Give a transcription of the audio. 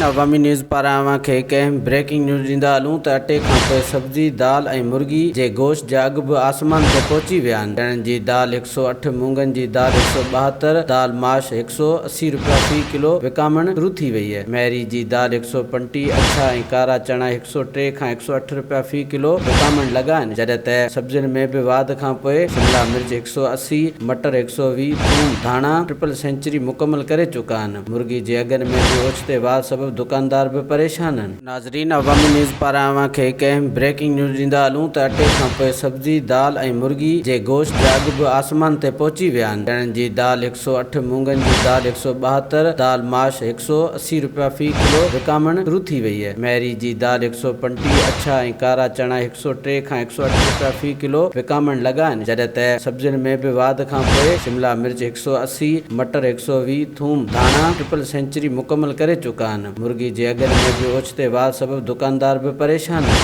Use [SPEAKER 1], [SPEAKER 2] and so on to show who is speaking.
[SPEAKER 1] ناظرين عوامي نيوز پاران اوهان کي هڪ اهم بريڪنگ نيوز ڏيندا هلون ته اٽي کان پوء سبزي، دال ۽ مرغي جي گوشت جا اگهه به آسمان تي پهچي ويا آهن. چڻن جي دال هڪ سئو اٺ، مونگن جي دال هڪ سئو 72، دال ماش هڪ سئو 80 رپيا في ڪلو وڪامڻ شروع ٿي وئي آهي. مهري جي دال هڪ سئو 35، اڇا ۽ ڪارا چڻا هڪ سئو ٽي کان هڪ سئو اٺ رپيا في ڪلو وڪامڻ لڳا آهن. جڏهن ته سبزين ۾ به واڌ کان پوء شملا مرچ هڪ سئو 80، مٽر هڪ سئو 20، ٿوم، ڌاڻا ٽرپل سينچري مڪمل ڪري چڪا آهن. مرغي جي اگهن ۾ به اوچتي واڌ سبب دڪاندار به پريشان آهن. ناظرين عوامي نيوز پاران اوهان کي هڪ اهم بريڪنگ نيوز ڏيندا هلون ته اٽي کان پوء سبزي، دال ۽ مرغي جي گوشت جا اگهه به آسمان تي پهچي ويا آهن. چڻن جي دال هڪ سئو اٺ، مونگن جي دال هڪ سئو 72، دال ماش هڪ سئو 80 رپيا في ڪلو وڪامڻ شروع ٿي وئي آهي. مهري جي دال هڪ سئو 35، اڇا ۽ ڪارا چڻا هڪ سئو ٽي کان هڪ سئو اٺ رپيا في ڪلو وڪامڻ لڳا آهن. جڏهن ته سبزين ۾ به واڌ کان پوء شملا مرچ هڪ سئو 80، مٽر هڪ سئو 20، ٿوم، ڌاڻا ٽرپل سينچري مڪمل ڪري چڪا آهن. مرغي جي اگهن ۾ به اوچتي واڌ سبب دڪاندار به پريشان آهن.